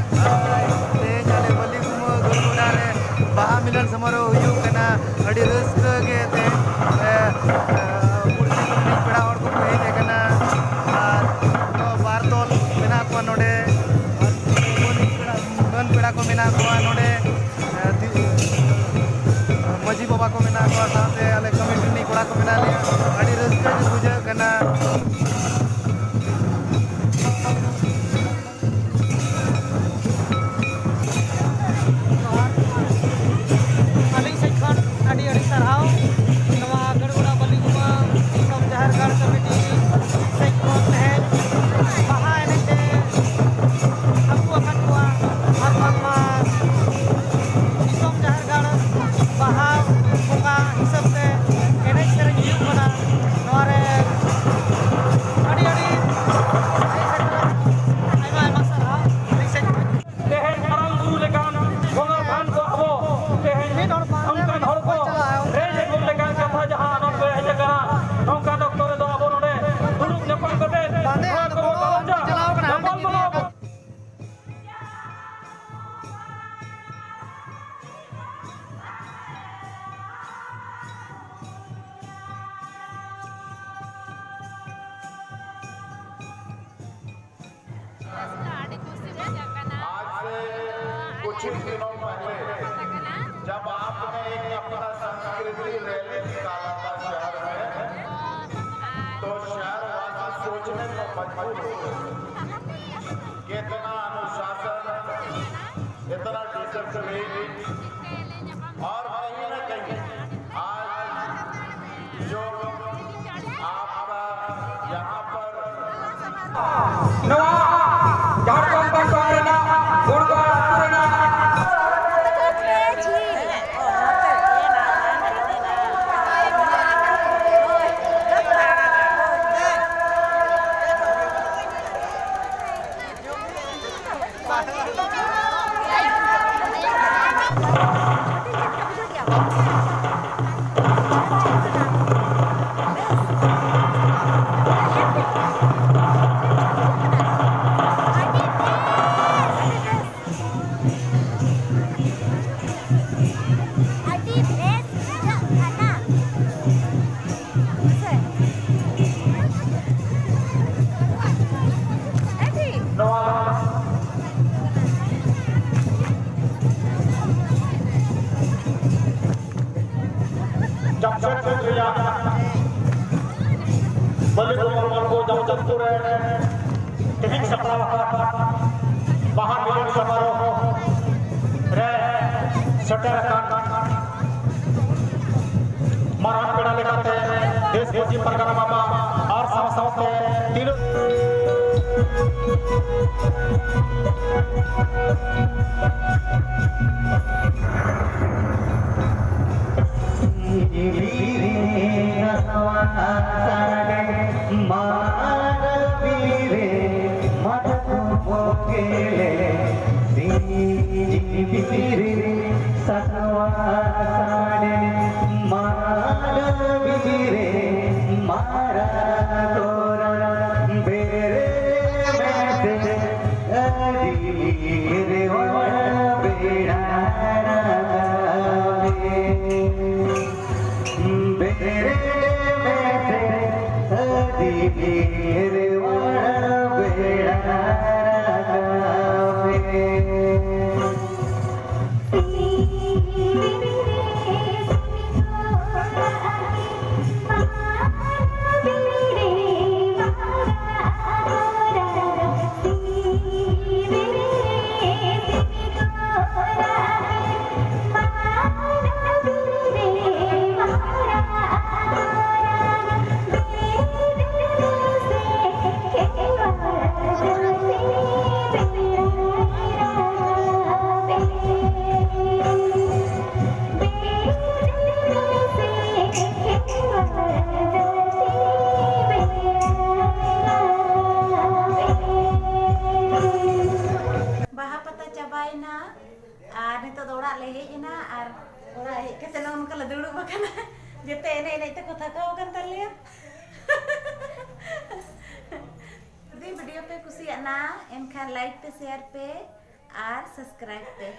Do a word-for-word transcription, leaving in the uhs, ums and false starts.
ᱛᱮᱦᱮᱧ ᱟᱞᱮ ᱵᱟᱹᱞᱤᱜᱩᱢᱟᱹ ᱜᱟᱹᱲᱜᱚᱰᱟ ᱨᱮ ᱵᱟᱦᱟ ᱢᱤᱞᱚᱱ ᱥᱚᱢᱟᱨᱳᱦ ᱦᱩᱭᱩᱜ ᱠᱟᱱᱟ᱾ ᱟᱹᱰᱤ ᱨᱟᱹᱥᱠᱟᱹ ᱜᱮ ᱛᱮᱦᱮᱧ, ᱮ, ᱮ, ᱯᱩᱲᱥᱤ ᱠᱚ ᱯᱮᱲᱟ ᱦᱚᱲ ᱠᱚᱠᱚ ᱦᱮᱡ ᱟᱠᱟᱱᱟ᱾ ᱟᱨ ᱱᱚᱣᱟ ᱵᱟᱨ ᱫᱚᱞ ᱢᱮᱱᱟᱜ ᱠᱚᱣᱟ ᱱᱚᱰᱮ᱾ ᱟᱨ ᱢᱟᱹᱱ ᱯᱮᱲᱟ, ᱢᱟᱹᱱ ᱯᱮᱲᱟ ᱠᱚ ᱢᱮᱱᱟᱜ ᱠᱚᱣᱟ ᱱᱚᱰᱮ᱾ ᱮ, ᱫᱤ-, ᱢᱟᱹᱡᱷᱤ ᱵᱟᱵᱟ ᱠᱚ ᱢᱮᱱᱟᱜ ᱠᱚᱣᱟ, ᱥᱟᱶᱛᱮ ᱟᱞᱮ ᱠᱚᱢᱤᱴᱤ ᱨᱤᱱᱤᱡ ᱠᱚᱲᱟ ᱠᱚ ᱢᱮᱱᱟᱜ ᱞᱮᱭᱟ᱾ ᱟᱹᱰᱤ ᱨᱟᱹᱥᱠᱟᱹ ᱜᱮ ᱵᱩᱡᱷᱟᱹᱜ ᱠᱟᱱᱟ᱾ ᱟᱹᱞᱤᱧ ᱥᱮᱫ ᱠᱷᱚᱱ ᱟᱹᱰᱤ ᱟᱹᱰᱤ ᱥᱟᱨᱦᱟᱣ᱾ ᱱᱚᱣᱟ ᱜᱟᱹᱲᱜᱚᱰᱟ ᱵᱟᱹᱞᱤᱜᱩᱢᱟᱹ ᱫᱤᱥᱚᱢ ᱡᱟᱦᱮᱨ ᱜᱟᱲ ᱠᱚᱢᱤᱴᱤ ᱥᱮᱫ ᱠᱷᱚᱱ ᱛᱮᱦᱮᱧ ᱵᱟᱦᱟ ᱮᱱᱮᱡ ᱛᱮ ᱟᱹᱜᱩ ᱟᱠᱟᱫ ᱠᱚᱣᱟ᱾ ᱟᱨ ᱵᱟᱝᱢᱟ ᱫᱤᱥᱚᱢ ᱡᱟᱦᱮᱨ ᱜᱟᱲ ᱵᱟᱦᱟ ᱵᱚᱸᱜᱟ ᱦᱤᱥᱟᱹᱵ ᱛᱮ ᱮᱱᱮᱡ ᱥᱮᱨᱮᱧ ᱦᱩᱭᱩᱜ ᱠᱟᱱᱟ᱾ ᱱᱚᱣᱟ ᱨᱮ ᱟᱹᱰᱤ ᱟᱹᱰᱤ ᱦᱮᱡ ᱥᱮᱴᱮᱨ ᱟᱭᱢᱟ ᱟᱭᱢᱟ ᱥᱟᱨᱦᱟᱣ ᱟᱹᱞᱤᱧ ᱥᱮᱫ ᱠᱷᱚᱱ᱾ ᱛᱮᱦᱮᱧ ᱢᱟᱨᱟᱝ ᱵᱩᱨᱩ ᱞᱮᱠᱟᱱ ᱵᱚᱸᱜᱟ ᱛᱷᱟᱱ ᱠᱚ ᱟᱵᱚ ᱛᱮᱦᱮᱧ ᱚᱱᱠᱟᱱ ᱦᱚᱲ ᱠᱚ ᱨᱮᱡ ᱟᱹᱜᱩ ᱞᱮᱠᱟᱱ ᱠᱟᱛᱷᱟ ᱡᱟᱦᱟᱸ ᱟᱱᱟᱴ ᱠᱚ ᱦᱮᱡ ᱟᱠᱟᱱᱟ, ᱱᱚᱝᱠᱟᱱ ᱚᱠᱛᱚ ᱨᱮᱫᱚ ᱟᱵᱚ ᱱᱚᱰᱮ ᱫᱩᱲᱩᱵ ᱧᱟᱯᱟᱢ ᱠᱟᱛᱮ ᱱᱚᱣᱟ ᱠᱚᱵᱚ ᱜᱟᱞᱚᱪᱟ᱾ ᱧᱟᱯᱟᱢ ᱫᱚ ᱱᱚᱣᱟ ᱨᱟᱹᱥᱠᱟᱹ ᱟᱹᱰᱤ ᱠᱩᱥᱤ ᱵᱩᱡᱷᱟᱹᱜ ᱠᱟᱱᱟ᱾ आज से कुछ ही दिनों पहले जब आपने एक अपना संस्कृति रैली निकाला था शहर में, तो शहरवासी सोचने को मजबूर हो गए कि इतना अनुशासन, इतना डिसिप्लिन, और कहीं ना कहीं आज जो आपका यहाँ पर ᱱᱚᱣᱟ ᱡᱷᱟᱲᱠᱷᱚᱸᱰ ᱫᱤᱥᱚᱢ ᱨᱮᱱᱟᱜ ᱵᱩᱲᱜᱟ ᱟᱹᱛᱩ ᱨᱮᱱᱟᱜ ᱟᱹᱰᱤ ᱵᱮᱥ ᱵᱩᱡᱷᱟᱹᱜ ᱠᱟᱱᱟ᱾ ᱥᱮ? ᱟᱹᱰᱤ ᱱᱚᱣᱟ ᱡᱟᱢᱥᱮᱫᱽᱯᱩᱨ ᱨᱮᱭᱟᱜ ᱵᱟᱹᱞᱤ ᱠᱚᱢᱚᱞ ᱢᱟᱞᱯᱩ ᱡᱟᱢᱥᱮᱫᱽᱯᱩᱨ ᱨᱮ ᱛᱮᱦᱮᱧ ᱥᱟᱯᱲᱟᱣ ᱟᱠᱟᱱ ᱵᱟᱦᱟ ᱢᱤᱞᱚᱱ ᱥᱚᱢᱟᱨᱳᱦ ᱨᱮ ᱥᱮᱴᱮᱨ ᱟᱠᱟᱱ ᱢᱟᱨᱟᱝ ᱯᱮᱲᱟ ᱞᱮᱠᱟᱛᱮ ᱫᱮᱥ ᱢᱟᱹᱡᱷᱤ ᱯᱟᱨᱜᱟᱱᱟ ᱵᱟᱵᱟ ᱟᱨ ᱥᱟᱶ ᱥᱟᱶᱛᱮ ᱛᱤᱱᱟᱹᱜ ᱥᱟᱠᱣᱟ ᱥᱟᱰᱮ ᱢᱟᱨᱟᱝ ᱵᱤᱨ ᱨᱮ ᱢᱟᱨᱟᱝ ᱛᱚᱨᱟ ᱵᱮᱨᱮᱫ ᱢᱮᱥᱮ ᱟᱹᱰᱤ ᱨᱮᱣᱟᱲ ᱵᱮᱲᱟ ᱨᱟᱠᱟᱵ ᱢᱮ᱾ ᱵᱮᱨᱮᱫ ᱢᱮᱥᱮ ᱟᱹᱰᱤ ᱨᱮᱣᱟᱲ ᱵᱮᱲᱟ ᱨᱟᱠᱟᱵ ᱢᱮ᱾ ᱪᱟᱵᱟᱭᱮᱱᱟ᱾ ᱟᱨ ᱱᱤᱛᱚᱜ ᱫᱚ ᱚᱲᱟᱜ ᱞᱮ ᱦᱮᱡ ᱮᱱᱟ᱾ ᱟᱨ ᱚᱲᱟᱜ ᱦᱮᱡ ᱠᱟᱛᱮ ᱱᱚᱜᱼᱚ ᱱᱚᱝᱠᱟ ᱞᱮ ᱫᱩᱲᱩᱵ ᱟᱠᱟᱱᱟ᱾ ᱡᱮᱛᱮ ᱮᱱᱮᱡ ᱮᱱᱮᱡ ᱛᱮᱠᱚ ᱛᱷᱟᱠᱟᱣ ᱟᱠᱟᱱ ᱛᱟᱞᱮᱭᱟ᱾ ᱡᱩᱫᱤ video ᱯᱮ ᱠᱩᱥᱤᱭᱟᱜᱼᱟ, ᱮᱱᱠᱷᱟᱱ like ᱯᱮ, share ᱯᱮ ᱟᱨ subscribe ᱯᱮ᱾